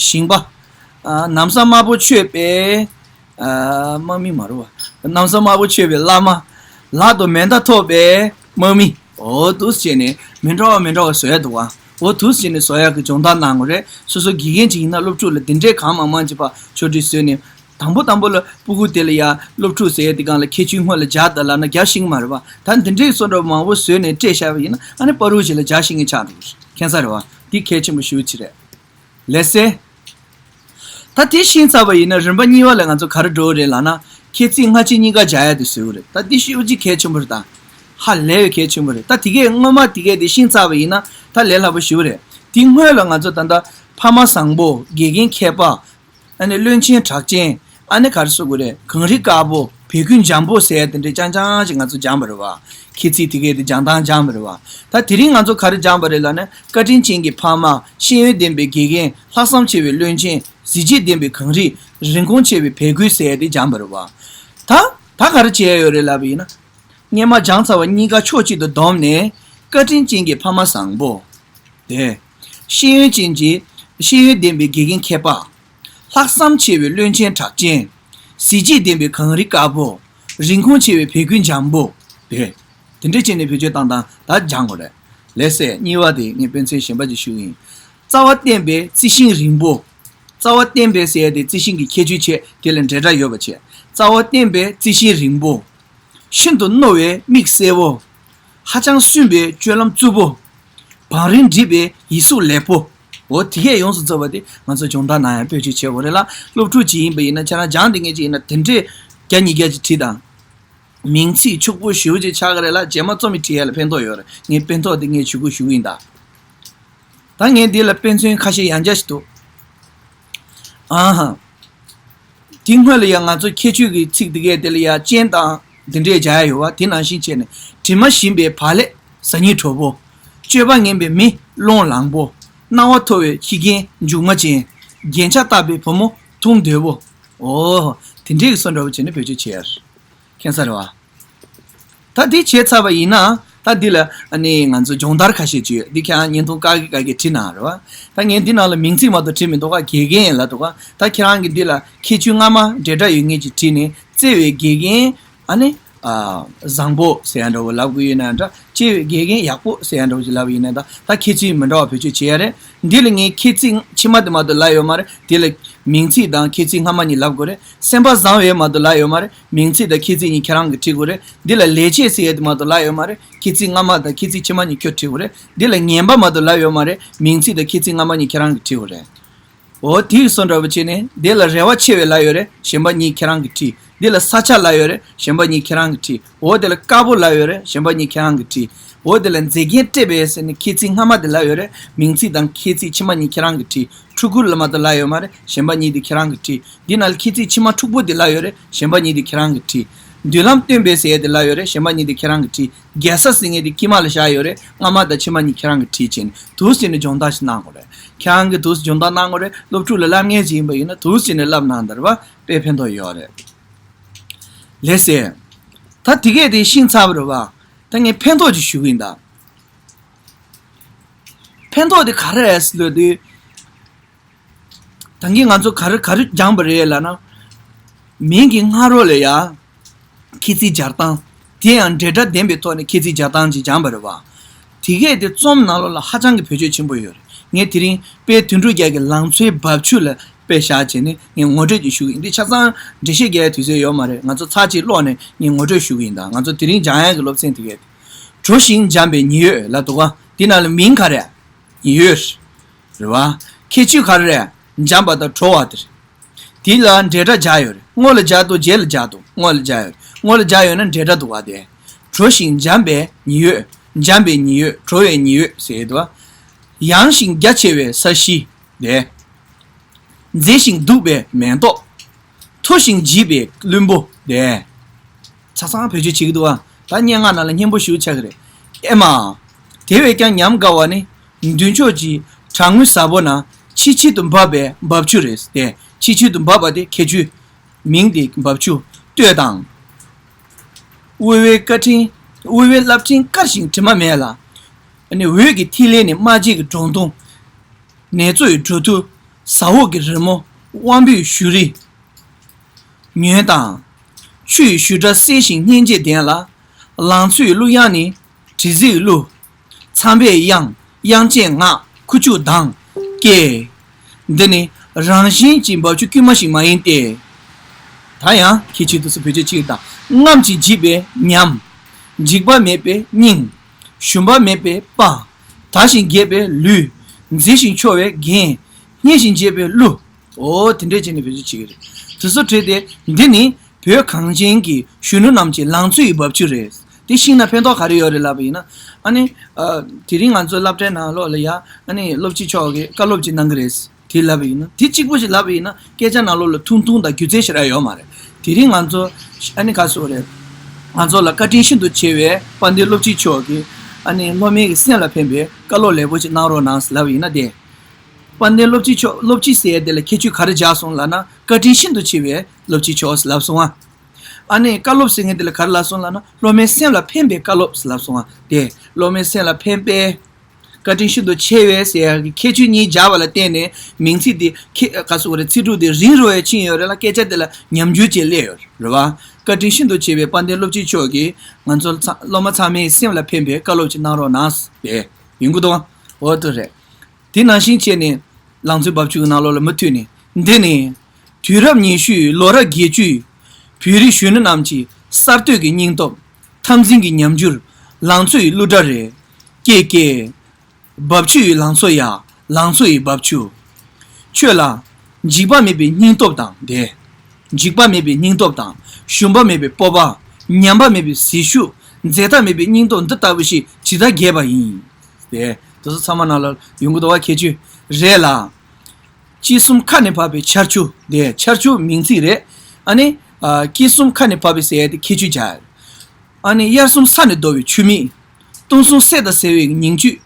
ཞིང་པ། ཨ། ན་བཟའ་དམར་པོ་མཆོད་པའི་ཨ། དམག་མི་མ་རེད་བ། ན་བཟའ་དམར་པོ་མཆོད་པའི་བླ་མ། ལག་ཏུ་མེ་མདའ་ཐོགས་པའི་དམག་མི། འོ་འདུག་སེ་བྱས་ནས་མི་འདྲ་བ་མི་འདྲ་བ་བཟོ་ཡ་འདུག་བ། འོ་དུས་ཕྱིན་ནས་བཟོ་ཡག་གི་སྦྱོང་བརྡར་གནང་དགོས་རེད། སོ་སོ་དགེ་རྒན་ཅིག་ཡིན་ན་སློབ་ཕྲུག་ལ་འདི་འདྲའི་གང་མང་མང་ཅིག་ཕར་ཕྱོགས་སྒྲིག་བཟོས་ནས། དང་པོ་དང་པོ་ལ་སྤུ་གུ་དེ་ལ་ཡ་སློབ་ཕྲུག་ཟེར་ཡ་དེ་སྒང་ལ་ཁྱད་ཆོས་སྔོན་ལ་སྦྱར་ད་ལབ་ན་རྒྱག་ཤེས་ཀྱི་མ་རེད་པ། ད་འདི་འདྲའི་བཟོ་འདྲ་མང་པོ་བཟོས་ནས་སྤྲད་བཞག་པ་ཡིན་ན་ཨ་ནི་བར་དུ་ཞིག་ལ་རྒྱག་ཤེས་མཁན་ཆགས་འགྲོ་གི་རེད། མཁྱེན་ས་རེད་པ། འདི་གལ་ཆེན་པོ་ཞེ་པོ་ཅིག་རེད། ལགས་སེ། ད་དེ་ཤེས་ཚར་བ་ཡིན་ན་རིམ་པ་གཉིས་པ་ལ་ང་ཚོ་ག་རེ་འགྲོ་གི་རེད་ལབ་ན། ཁྱད་ཚིག་སྔ་ཕྱི་གཉིས་ཀ་སྦྱར་ཡ་དེ་བཟོ་གི་རེད། ད་དེ་ཤེས་པ་ཅིག་གལ་ཆེན་པོ་རེད་ད། ཧ་ལས་པའི་གལ་ཆེན་པོ་རེད། ད་དེ་གས་སྔོན་མ་དེ་གས་དེ་ཤེས་ཚར་བ་ཡིན་ན་ད་ལས་སླ་པོ་ཞེ་པོ་རེད། དེ་སྔོན་ལ་ང་ཚོ་ད་ལྟ་ཕ་མ་བཟང་པོ། དགེ་རྒན་མཁས་པ། ཨ་ནི་བློན་ཆེན་གྲགས་ཅན། ཨ་ནི་ག་རེ་ཟེར་དགོས་རེད། གངས་རི་དཀར་པོ། བལ་སྐུད་འཇམ་པོ་ཟེར་ཡ་དེ་འདྲའི་རྐྱང་རྐྱང་ཅིག་ང་ཚོ་སྦྱངས་པ་རེད་པ། ཁྱད་ཚིག་དེ་གས་དེ་སྦྱང་སྟངས་སྦྱངས་པ་རེད་པ། ད་དེ་རིང་ང་ཚོ་ག་རེ་སྦྱངས་པ་རེད་ལབ་ན། བཀའ་དྲིན་ཅན་གྱི་ཕ་མ། ཤེས་ཡོན་ལྡན་པའི་དགེ་རྒན། ལྷག་བསམ་ཆེ་བའི་བློན་ཆེན། གཟི་བརྗིད་ལྡན་པའི་གངས་རི། རིན་གོང་ཆེ་བའི་བལ་སྐུད་ཟེར་ཡ་དེ་སྦྱངས་པ་རེད་པ། ད་ད་ག་རེ་བྱས་ཡོད་རེད་ལབ་པ་ཡིན་ན། སྔོན་མ་སྦྱངས་ཚར་བ་གཉིས་ཀ་ཕྱོགས་གཅིག་ཏུ་བསྡོམས་ནས། བཀའ་དྲིན་ཅན་གྱི་ཕ་མ་བཟང་པོ། དེ། ཤེས་ཡོན་ཅན་གྱི། ཤེས་ཡོན་ལྡན་པའི་དགེ་རྒན་མཁས་པ། ལྷག་བསམ་ཆེ་བའི་བློན་ཆེན་གྲགས་ཅན། གཟི་བརྗིད་ལྡན་པའི་གངས་རི་དཀར་པོ། རིན་གོང་ཆེ་བའི་བལ་སྐུད་འཇམ་པོ། དེ། དེ་འདྲ་བྱས་ནས་བེད་སྤྱོད་བཏང་སྟངས་ད་སྦྱང་དགོས་རེད། ལགས་སེ། གཉིས་པ་དེ་ངས་དཔེ་མཚོན་གཞན་པ་ཅིག་ཞུ་གི་ཡིན། རྩ་བ་བརྟན་པའི་རྩི་ཤིང་རིང་པོ། རྩ་བ་བརྟན་པའི་ཟེར་ཡ་དེ་རྩི་ཤིང་གི་ཁྱད་ཆོས་བྱས། དེ་ལ་འབྲེལ་སྒྲ་ཡོད་པ་བྱས། རྩ་བ་བརྟན་པའི་རྩི་ཤིང་རིང་པོ། ཤིན་ཏུ་རྣོ་བའི་མིག་གསལ་བོ། ཧ་ཅང་སུན་པའི་སྤྱོད་ལམ་རྩུབ་པོ། བང་རིམ་འགྲིག་པའི་ཡིག་གཟུགས་ལེགས་པོ། འོ་དེ་གས་ཡོངས་སུ་རྫོགས་པ་དེ་ང་ཚོ་སྦྱོང་བརྡར་གནང་ཡ་བེད་སྤྱོད་བྱེད་དགོས་རེད་ལ། སློབ་ཕྲུག་ཅིག་ཡིན་པ་ཡིན་ན། ཁྱེད་རང་སྦྱང་བསྡད་མཁན་ཅིག་ཡིན་ན། དེ་འདྲས་བརྒྱ་ཉིས་བརྒྱ་ཅིག་བྲིས་དང་། མིང་ཚིག་ཕྱུག་པོ་ཞེ་པོ་ཅིག་ཆགས་ཀྱི་རེད་ལ། རྗེས་མ་རྩོམ་ཡིག་བྲིས་ཡ་ལ་ཕན་ཐོགས་ཡོད་རེད། ངས་ཕན་ཐོགས་དེ་ངས་ཞུ་དགོས་ཞུ་གི་ཡིན་ད། ད་ངས་འདི་ལ་དཔེ་མཚོན་ཁ་ཤས་ཡང་བསྐྱར་ཞིག་འདུག་ཨ་ཧ། དེ་སྔོན་ལ་ཡང་ང་ཚོ་ཁྱད་ཆོས་ཀྱི་ཚིག་དེ་གས་དེ་ལ་ཡང་ཅན་དང་དེ་འདྲས་སྦྱར་ཡ་ཡོད་པ། དེ་ནང་བཞིན་བྱས་ནས། དྲི་མ་ཞིམ་པའི་བག་ལེབ་ཟ་སྙིང་བྲོ་པོ། སྤྱོད་པ་ངན་པའི་མི་བློ་ལངས་པོ། སྣང་བ་མཐོ་བའི་ཁྱི་རྒན་མཇུག་མ་ཅན། རྒྱན་ཆ་བཏགས་པའི་བུ་མོ་འཐུང་འདོད་པོ། འོ། དེ་འདྲས་ཀྱི་བཟོ་འདྲ་པོ་བྱས་ནས་བེད་སྤྱོད་བྱེད་ཡ་རེད། མཁྱེན་ས་རེད་པ། ད་འདི་བྱས་ཚར་བ་ཡིན་ན། ད་འདི་ལ་ཨ་ནི་ང་ཚོ་སྦྱོང་བརྡར་ཁ་ཤས་ཅིག་ཡོད། འདི་ཁྱེད་རང་བརྙན་ཐུང་དཀར་གི་དཀར་གི་བྲིས་གནང་རེད་པ། ད་ངས་འདི་ནང་ལ་མིང་ཚིག་མ་གཏོགས་བྲིས་མི་འདུག་ག་དགེ་རྒན་ལབ་འདུག་ག་ད་ཁྱེད་རང་གིས་འདི་ལ་ཁྱད་ཆོས་སྔ་མ་འབྲེལ་སྒྲ་ཡོད་མཁན་ཅིག་བྲིས་ནས། བརྩེ་བའི་དགེ་རྒན། ཨ་ནི། ཨ། བཟང་པོ་ཟེར་ཡ་འདྲ་པོ་ལབ་དགོས་ཡོད་ན་འདྲ། བརྩེ་བའི་དགེ་རྒན་ཡག་པོ་ཟེར་ཡ་འདྲ་པོ་ཅིག་ལབ་ཡིན་ན་ད། ད་ཁྱད་ཚིག་མི་འདྲ་བ་བེད་སྤྱོད་བྱེད་ཡ་རེད། འདི་ལ་ངས་ཁྱད་ཚིག་ཕྱི་མ་དེ་མ་གཏོགས་ལབ་ཡོད་མ་རེད། འདི་ལ་མིང་ཚིག་དང་ཁྱད་ཚིག་སྔ་མ་གཉིས་ལབ་དགོས་རེད། སེམས་པ་བཟང་བའི་མ་གཏོགས་ལབ་ཡོད་མ་རེད། མིང་ཚིག་དང་ཁྱད་ཚིག་གཉིས་ཁྱེད་རང་གིས་བྲིས་དགོས་རེད། འདི་ལ་ལས་བྱེད་ཟེར་ཡ་དེ་མ་གཏོགས་ལབ་ཡོད་མ་རེད། ཁྱད་ཚིག་སྔ་མ་དང་ཁྱད་ཚིག་ཕྱི་མ་གཉིས་ཁྱོད་བྲིས་དགོས་རེད། འདི་ལ་ངན་པ་མ་གཏོགས་ལབ་ཡོད་མ་རེད། མིང་ཚིག་དང་ཁྱད་ཚིག་སྔ་མ་གཉིས་ཁྱེད་རང་གིས་བྲིས་དགོས་རེད། འོ་དེའི་བཟོ་འདྲ་པོ་བྱས་ནས། འདི་ལ་རེ་བ་ཆེ་བའི་ལབ་ཡོད་རེད། གཞན་པ་གཉིས་ཁྱེད་རང་གིས་བྲིས། འདི་ལ་ས་ཆ་ལབ་ཡོད་རེད། གཞན་པ་གཉིས་ཁྱེད་རང་གིས་བྲིས། འོ་དེ་ལ་དཀར་པོ་ལབ་ཡོད་རེད། གཞན་པ་གཉིས་ཁྱེད་རང་གིས་བྲིས། འོ་དེ་ལ་མཛེས་རྒྱན་སྤྲས་པའི་ཟེར་ནས་ཁྱད་ཚིག་སྔ་མ་དེ་ལབ་ཡོད་རེད། མིང་ཚིག་དང་ཁྱད་ཚིག་ཕྱི་མ་གཉིས་ཁྱེད་རང་གིས་བྲིས། ཕྲུ་གུ་ལ་མ་གཏོགས་ལབ་ཡོད་མ་རེད། གཞན་པ་གཉིས་དེ་ཁྱེད་རང་གིས་བྲིས། འདི་ནང་ལ་ཁྱད་ཚིག་ཕྱི་མ་འཁྲུག་པོ་དེ་ལབ་ཡོད་རེད། གཞན་པ་གཉིས་དེ་ཁྱེད་རང་གིས་བྲིས། མདུན་ལམ་སྟོན་པའི་ཟེར་ཡས་དེ་ལབ་ཡོད་རེད། གཞན་པ་གཉིས་དེ་ཁྱེད་རང་གིས་བྲིས། རྒྱལ་ས་ཟེར་མཁན་དེ་དཀྱིལ་མ་ལ་བཞག་ཡོད་རེད། སྔ་མ་དང་ཕྱི་མ་གཉིས་ཁྱེད་རང་གིས་བྲིས་བྱས་ནས་འདུག་སེ་བྱས་ནས་སྦྱོང་བརྡར་ཞིག་གནང་དགོས་རེད། ཁྱེད་རང་གིས་འདུག་སེ་སྦྱོང་བརྡར་གནང་དགོས་རེད། སློབ་ཕྲུག་ལ་བསླབ་མཁན་ཅིག་ཡིན་པ་ཡིན་ན་འདུག་སེ་བྱས་ནས་བསླབ་གནང་དང་རེད་པ། དཔེ་ཕན་ཐོགས་ཡོད་རེད། ལགས་སེ། ད་དེ་གས་དེ་ཤེས་ཚར་བ་རེད་པ། ད་ངས་ཕན་ཐོགས་ཅིག་ཞུ་གི་ཡིན་ད། ཕན་ཐོགས་དེ་ག་རེ་རེད་ཟེར་ལབ་དུས། ད་གིན་ང་ཚོ་ག་རེ་ག་རེ་སྦྱངས་པ་རེད་ལབ་ན། མིང་གི་སྔ་རོལ་ལ་ཡ། ཁྱད་ཚིག་སྦྱར་སྟངས། དེ་ཡང་འབྲེལ་སྒྲ་ལྡན་པའི་ཐོག་ནས་ཁྱད་ཚིག་སྦྱར་སྟངས་ཅིག་སྦྱངས་པ་རེད་པ། དེ་གས་དེ་རྩོམ་ནང་ལོགས་ལ་ཧ་ཅང་གི་བེད་སྤྱོད་ཆེན་པོ་ཡོད་རེད། ངས་དེ་རིང་དཔལ་དོན་གྲུབ་རྒྱལ་གྱི་ལང་ཚོའི་རྦབ་ཆུ་ལ་དཔེ་བཞག་བྱས་ནས་ངས་ངོ་སྤྲོད་ཅིག་ཞུ་གི་ཡིན། འདི་ཆ་ཚང་འགྲེལ་བཤད་རྒྱག་ཡའི་དུས་ཚོད་ཡོད་མ་རེད། ང་ཚོ་ཚར་གཅིག་ཀློག་ནས་ངས་ངོ་སྤྲོད་ཞུ་གི་ཡིན་ད། ང་ཚོ་དེ་རིང་སྦྱང་ཡག་གི་སློབ་ཚན་དེ་གས། བྲོ་ཞིང་འཇམ་པའི་ཉི་འོད་ལབ་འདུག་ག་འདི་ནང་ལ་མིང་ག་རེ། ཉི་འོད། རེད་བ། ཁྱད་ཆོས་ག་རེ་རེད། འཇམ་པ་དང་བྲོ་བ་དེ་རེད། དེ་ལ་འབྲེལ་སྒྲ་སྦྱར་ཡོད་རེད། སྔོན་ལ་སྦྱར་འདུག་རྗེས་ལ་སྦྱར་འདུག་སྔོན་ལ་སྦྱར་ཡོད་རེད། སྔོན་ལ་སྦྱར་ཡོད་ན་འབྲེལ་སྒྲ་འདུག་བ་དེ། བྲོ་ཞིང་འཇམ་པའི་ཉི་འོད། འཇམ་པའི་ཉི་འོད། བྲོ་བའི་ཉི་འོད་ཟེར་འདུག་བ། ཡངས་ཤིང་རྒྱ་ཆེ་བའི་ས་གཞི་དེ། མཛེས་ཤིང་སྡུག་པའི་མེ་ཏོག་མཐོ་ཞིང་བརྗིད་པའི་བླུན་པོ་དེ། ཆ་ཚང་བེད་སྤྱོད་བྱེད་ཀྱི་འདུག་ཨ། ད་སྙན་ངག་ནང་ལ་སྙན་པོ་ཞེ་པོ་ཆགས་ཀྱི་རེད། ཨེ་མ། དེ་བས་ཀྱང་ཉམས་དགའ་བ་ནི། མདུན་ཕྱོགས་ཀྱི་གྲང་ངུ་གཟར་པོ་ན་ཆིལ་ཆིལ་དུ་འབབ་པའི་རྦབ་ཆུ་རེད་དེ། ཆིལ་ཆིལ་དུ་འབབ་པ་དེ་ཁྱད་ཆོས། མིང་དེ་རྦབ་ཆུ། ལྟོས་དང་། དབུལ་བའི་བཀའ་དྲིན། དབུལ་བའི་རླབས་ཕྲེང་དཀར་ཞིང་དྲི་མ་མེད་ལ། ཨ་ནི་འོད་ཀྱི་ཐིག་ལེ་ནི་རྨ་རྗེས་ཀྱི་སྒྲོག་མདུང་། ནེ་ཙོའི་འགྲོ་དུས་ཟ་འོག་གི་རི་མོ། དབང་པོའི་བཞུ་རིས་ཉོན་དང་། ཆུ་ཡི་བཞུར་སྒྲ་གསལ་ཞིང་སྙན་འཇེབས་ལྡན་ལ། ལང་ཚོའི་གླུ་དབྱངས་ནི་དྲི་ཟའི་གླུ། མཚམས་པའི་དབྱངས། དབྱངས་ཅན་ངག་ཁུ་བྱུག་དང་། ཀྱེ། འདི་ནི་རང་བཞིན་གྱིས་འབབ་ཆུ་དཀྱུས་མ་ཞིག་མ་ཡིན་ཏེ། ད་ཡང་ཁྱད་ཆོས་དེ་ཚོ་བེད་སྤྱོད་གཅིག་དང་། རྔམ་གྱིས་འཇིགས་པའི་ཉམས། འཇིགས་པ་མེད་པའི་སྙིང་། ཞུམ་པ་མེད་པའི་དཔའ། དག་ཞིང་རྒྱས་པའི་ལུས། མཛེས་ཤིང་འཕྱོ་བའི་རྒྱན། མཉེས་ཤིང་འཇེབས་པའི་གླུ། འོ་དེ་འདྲས་བྱས་ནས་བེད་སྤྱོད་བྱེད་ཀྱི་རེད། དེ་ཚོ་བྲིས་ཏེ། འདི་ནི་བོད་གངས་ཅན་གྱི་གཞོན་ནུ་རྣམས་ཀྱི་ལང་ཚོའི་འབབ་ཆུ་རེད། དེ་ཤེས་ན་ཕན་ཐོགས་ག་རེ་ཡོད་རེད་ལབ་པ་ཡིན་ན། ཨ་ནི། ཨ། དེ་རིང་ང་ཚོའི་སློབ་གྲྭའི་ནང་ལོགས་ལ་ཡ། ཨ་ནི་སློབ་སྤྱི་མཆོག་གིས་བཀའ་སློབ་ཅིག་གནང་གི་རེད། དེ་ལབ་པ་ཡིན་ན། དེ་གཅིག་པོ་ཞིག་ལབ་པ་ཡིན་ན་སྐད་ཆ་ནང་ལོགས་ལ་ཐུང་ཐུང་དང་སྒྱུ་རྩལ་ཞེ་དྲག་ཡོད་མ་རེད། དེ་རིང་ང་ཚོ། ཨ་ནི་ག་ཟེར་དགོས་རེད། ང་ཚོ་ལ་བཀའ་དྲིན་ཤིན་ཏུ་ཆེ་བའི་དཔལ་ལྡན་སློབ་སྤྱི་མཆོག་གིས། ཨ་ནི་སློབ་མའི་གི་སེམས་ལ་ཕན་པའི་བཀའ་སློབ་ལེགས་པོ་ཅིག་གནང་རོགས་གནང་ལབ་པ་ཡིན་ན་དེ། དཔལ་ལྡན་སློབ་སྤྱི་མཆོག་སློབ་སྤྱི་ཟེར་ཡ་དེ་ལ་ཁྱད་ཆོས་ག་རེ་སྦྱར་སོང་ལབ་ན། བཀའ་དྲིན་ཤིན་ཏུ་ཆེ་བའི་སློབ་སྤྱི་མཆོག་ལབ་སོང་ཨ། ཨ་ནི་བཀའ་སློབ་ཟེར་མཁན་དེ་ལ་ག་རེ་ལབ་སོང་ལབ་ན། སློབ་མའི་སེམས་ལ་ཕན་པའི་བཀའ་སློབ་ལབ་སོང་ཨ། དེ་སློབ་མའི་སེམས་ལ་ཕན་པའི། བཀའ་དྲིན་ཤིན་ཏུ་ཆེ་བའི་ཟེར་ཡ་གི་ཁྱད་ཆོས་གཉིས་སྦྱར་བ་ལ་བརྟེན་ནས་མིང་ཚིག་དེ་ཁྱད། ག་ཟེར་དགོས་རེད། ཚིག་གྲུབ་དེ་རིང་རུ་བའི་ཕྱིན་ཡོད་རེད་ལ། སྐད་ཆ་དེ་ལ་ཉམས་འགྱུར་ཅིག་སླེབས་ཡོད་རེད་བ། བཀའ་དྲིན་ཤིན་ཏུ་ཆེ་བའི་དཔལ་ལྡན་སློབ་སྤྱི་མཆོག་གིས་ང་ཚོ་ཚང་། སློབ་མ་ཚང་མའི་སེམས་ལ་ཕན་པའི་བཀའ་སློབ་ཅིག་གནང་རོགས་གནང་ཟེར་ཡོང་གི་འདུག་འོ་དེ་རེད། དེ་ནང་བཞིན་བྱས་ནས་ལང་ཚོའི་འབབ་ཆུ་གི་ནང་ལོགས་ལ་མུ་མཐུད་ནས། འདི་ནི་དུས་རབས་ཉི་ཤུའི་ལོ་རབས་བརྒྱད་ཅུའི་བོད་རིགས་གཞོན་ནུ་རྣམས་ཀྱི་གསར་གཏོད་ཀྱི་སྙིང་སྟོབས། འཐབ་འཛིང་གི་ཉམས་འགྱུར། ལང་ཚོའི་གླུ་སྒྲ་རེད། ཀྱེ་ཀྱེ། འབབ་ཆུ་ཡི་ལང་ཚོ་ཡ། ལང་ཚོ་ཡི་འབབ་ཆུ། ཁྱོད་ལ་འཇིགས་པ་མེད་པའི་སྙིང་སྟོབས་དང་དེ། འཇིགས་པ་མེད་པའི་སྙིང་སྟོབས་དང་། ཞུམ་པ་མེད་པའི་སྤོབས་པ། ཉམས་པ་མེད་པའི་ཟིལ་ཤུགས། འཛད་མཐའ་མེད་པའི་སྙིང་སྟོབས་འདི་ལྟ་བུ་ཞིག་ཇི་ལྟར་རྒྱས་པ་ཡིན། དེ་དེ་ཚོ་ཚང་མ་ནང་ལ་ཡོང་གི་འདུག་བ། ཁྱད་ཆོས་རེད་ལ། དཔྱིད་གསུམ་ཁ་ནས་བབས་པའི་ཆར་ཆུ། དེ་ཆར་ཆུ་མིང་ཚིག་རེད། ཨ་ནི། ཨ། དཔྱིད་གསུམ་ཁ་ནས་བབས་པའི་ཟེར་ཡ་དེ་ཁྱད་ཆོས་སྦྱར། ཨ་ནི་དབྱར་གསུམ་ས་ནས་རྡོ་བའི་ཆུ་མིག། སྟོན་གསུམ་སད་དང་ཟེར་བའི་ཉིང་བཅུད།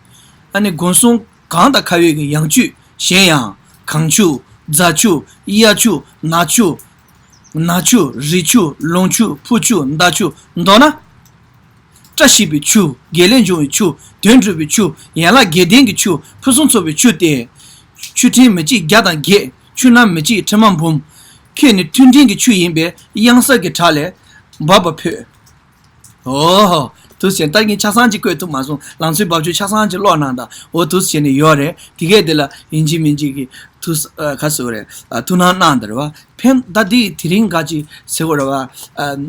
ཨ་ནི་དགུན་གསུམ་གངས་དང་ཁ་བའི་ཡང་བཅུད། གཞན་ཡང་། གངས་ཆུ། རྫ་ཆུ། གཡའ་ཆུ། ནགས་ཆུ། ནགས་ཆུ། རི་ཆུ། ལུང་ཆུ། ཕུ་ཆུ། མདའ་ཆུ། མདོར་ན། བཀྲ་ཤིས་པའི་ཆུ། དགེ་ལེགས་འབྱུང་བའི་ཆུ། དོན་འགྲུབ་པའི་ཆུ། ཡན་ལག་བརྒྱད་ལྡན་གྱི་ཆུ། ཕུན་སུམ་ཚོགས་པའི་ཆུ་སྟེ། ཆུ་ཕྲན་མི་གཅིག་བརྒྱ་དང་བརྒྱད། ཆུ་སྣ་མི་གཅིག་ཁྲི་མ་འབུམ། ཁྱོད་ནི་མཐུན་སྒྲིལ་གྱི་ཆུ་ཡིན་པས། གཡང་གཟར་གྱི་བྲག་ལས་འབབ་པ་ཕོད། འོ། དུས་ཟེར་ད་ངས་ཆ་ཚང་ཅིག་བཀོད་ཐུབ་མ་སོང་། ལང་ཚོའི་འབབ་ཆུ་ཆ་ཚང་ཅིག་ཀློག་གནང་དང་། འོ་དུས་ཟེར་ནས་ཡོད་རེད། དེ་གས་དེ་ལ་ཡིན་གཅིག་མིན་གཅིག་གི་དུས། ཨ། ག་ཟེར་དགོས་རེད། ཨ། ཐུགས་སྣང་གནང་དེ་རེད་བ། ཕན། ད་འདི་དེ་རིང་ག་ཅིག་ཟེར་དགོས་རེད་བ། ཨ།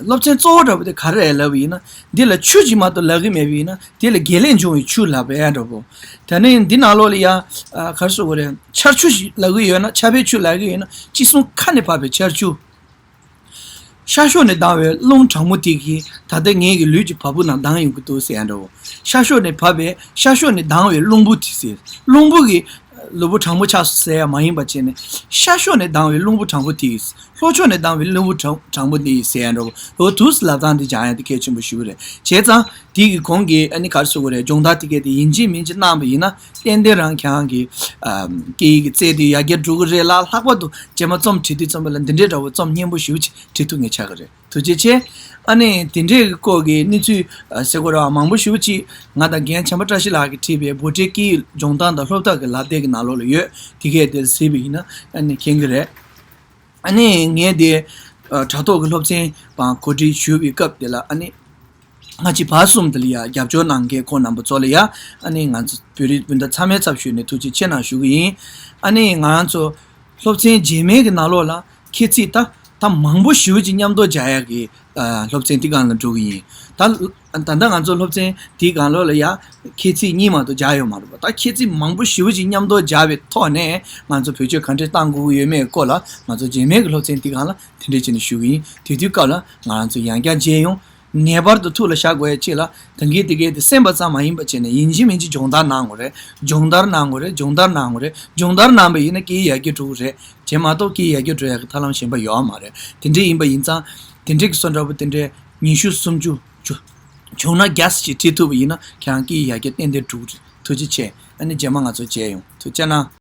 སློབ་ཚན་གཙོ་བོ་འདྲ་པོ་དེ་ག་རེ་རེད་ལབ་པ་ཡིན་ན། འདི་ལ་ཆུ་ཞིག་མ་གཏོགས་ལབ་གི་མེད་པ་ཡིན་ན། དེ་ལ་དགེ་ལེགས་འབྱུང་བའི་ཆུ་ལབ་པ་འདྲ་པོ། དེ་ནས་འདི་ནང་ལོགས་ལ་ཡ། ཨ། ག་རེ་ཟེར་དགོས་རེད། ཆར་ཆུ་ཞིག་ལབ་གི་ཡོད་ན། ཆར་པའི་ཆུ་ལབ་གི་ཡོད་ན། དཔྱིད་གསུམ་ཁ་ནས་བབས་པའི་ཆར་ཆུ། ཤར་ཕྱོགས་ནས་ལྡང་བའི་རླུང་གྲང་མོ་དེ་གིས་ད་ལྟ་ངེད་ཀྱི་ལུས་ཀྱི་བ་སྤུ་ནང་ལྡང་ཡོང་གི་འདུག་ཟེར་ཡ་འདྲ་བོ། ཤར་ཕྱོགས་ནས་བབས་པའི། ཤར་ཕྱོགས་ནས་ལྡང་བའི་རླུང་བུ་དེ་ཟེར། རླུང་བུ་གིས་ལུས་པོ་གྲང་མོ་ཆགས་སོང་ཟེར་ཡ་མ་ཡིན་པ་བྱས་ནས། ཤར་ཕྱོགས་ནས་ལྡང་བའི་རླུང་བུ་གྲང་པོ་དེ། ལྷོ་ཕྱོགས་ནས་ལྡང་བའི་རླུང་བུ་གྲང་། གྲང་པོ་དེ་ཟེར་ཡ་འདྲ་བོ། འོ་དུས་ལབ་སྟངས་དེ་སྦྱང་ཡ་དེ་གལ་ཆེན་པོ་ཞེ་པོ་རེད། བྱས་ཙང་དེ་གི་གོང་གི། ཨ་ནི་ག་རེ་ཟེར་དགོས་རེད། སྦྱོང་བརྡར་དེ་གས་དེ་ཡིན་གཅིག་མིན་གཅིག་གནང་བ་ཡིན་ན། ཏན་ཏན་རང་ཁྱེད་རང་གི། ཨ། སྐད་ཡིག་གི་རྩལ་དེ་ཡར་རྒྱས་འགྲོ་གི་རེད་ལ། ལྷག་པར་དུ་རྗེས་མ་རྩོམ་བྲིས་དུས་ཙམ་པ་ལ་འདི་འདྲའི་འདྲ་བོ་རྩོམ་སྙན་པོ་ཞེ་པོ་ཅིག་བྲིས་ཐུབ་མཁན་ཆགས་ཀྱི་རེད། ཐུགས་རྗེ་ཆེ། ཨ་ནི་དེ་འདྲའི་སྐོར་གྱི་གནས་ཚུལ། ཨ། ཟེར་དགོས་རེད་བ། མང་པོ་ཞེ་པོ་ཅིག་ང་དང་རྒན་བྱམས་པ་བཀྲ་ཤིས་ལགས་ཀྱིས་བྲིས་པའི་བོད་འགྲེལ་སྐད་ཡིག་སྦྱོང་སྟངས་དང་སློབ་ཐབས་ཀྱི་ལག་དེབ་ཀྱི་ནང་ལོགས་ལ་ཡོད། དེ་གས་དེ་གཟིགས་པ་ཡིན་ན། ཨ་ནི་མཁྱེན་གྱི་རེད། ཨ་ནི་ངས་དེ། ཨ། དྲ་ཐོག་གི་སློབ་ཚན་པ་གོ་སྒྲིག་ཞུ་བའི་སྐབས་དེ་ལ། ཨ་ནི་སྔ་ཕྱི་བར་གསུམ་དེ་ལ་ཡ་རྒྱབ་སྐྱོར་གནང་མཁན་ཁོང་རྣམ་པ་ཚོ་ལ་ཡ། ཨ་ནི་ང་ཚོ་བོད་རིགས་སྤུན་ཟླ་ཚང་མའི་ཚབ་ཞུས་ནས་ཐུགས་རྗེ་ཆེ་གནང་ཞུ་གི་ཡིན། ཨ་ནི་ང་རང་ཚོ་སློབ་ཚན་རྗེས་མའི་གི་ནང་ལོགས་ལ་ཁྱད་ཚིག་ད། ད་མང་པོ་ཞེ་པོ་ཅིག་མཉམ་དུ་སྦྱར་ཡག་གི། ཨ། སློབ་ཚན་དེ་སྒང་ལ་འགྲོ་གི་ཡིན། ད། ད་ལྟ་ང་ཚོ་སློབ་ཚན་དེའི་སྒང་ལོགས་ལ་ཡ་ཁྱད་ཚིག་གཉིས་མ་གཏོགས་སྦྱར་ཡོད་མ་རེད་པ། ད་ཁྱད་ཚིག་མང་པོ་ཞེ་པོ་ཅིག་མཉམ་དུ་སྦྱར་བའི་ཐོག་ནས་ང་ཚོ་བེད་སྤྱོད་ག་འདྲས་གཏང་དགོས་ཀྱི་ཡོད་མེད་སྐོར་ལ། ང་ཚོ་རྗེས་མའི་གི་སློབ་ཚན་དེའི་སྒང་ལ་དེ་འདྲས་བྱས་ནས་ཞུ་གི་ཡིན། དེ་དུས་སྐབས་ལ་ང་རང་ཚོ་ཡང་བསྐྱར་མཇལ་ཡོང་། ངེས་པར་དུ་ཐུགས་ལ་བཞག་དགོས་ཡ་གཅིག་ལ། ད་གིན་དེ་གས་དེ་གསན་པ་ཙམ་མ་ཡིན་པ་བྱས་ནས་ཡིན་གཅིག་མིན་གཅིག་སྦྱོང་བརྡར་གནང་དགོས་རེད། སྦྱོང་བརྡར་གནང་དགོས་རེད། སྦྱོང་བརྡར་གནང་དགོས་རེད། སྦྱོང་བརྡར་གནང་བ་ཡིན་ན་སྐད་ཡིག་ཡར་རྒྱས་འགྲོ་གི་རེད། དེ་མ་གཏོགས་སྐད་ཡིག་ཡར་རྒྱས་འགྲོ་ཡག་གི་ཐབས་ལམ་གཞན་པ་ཡོད་མ་རེད། དེ་འདྲས་ཡིན་པ་ཡིན་ཙང་། དེ་འདྲས་ཀྱི་བཟོ་འདྲ་པོ་དེ་འདྲས་ཉི་ཤུ་སུམ་ཅུ་བྱུང་ན་རྒྱ་ས་ཅིག་བྲིས་ཐུབ་པ་ཡིན་ན། ཁྱེད་རང་སྐད་ཡིག་ཡར་རྒྱས་ཏན་ཏན་འགྲོ་གི་རེད། ཐུགས་རྗེ་ཆེ། ཨ་ནི་རྗེས་མ་ང་ཚོ་མཇལ་ཡོང་། ཐུགས་རྗེ་གནང་།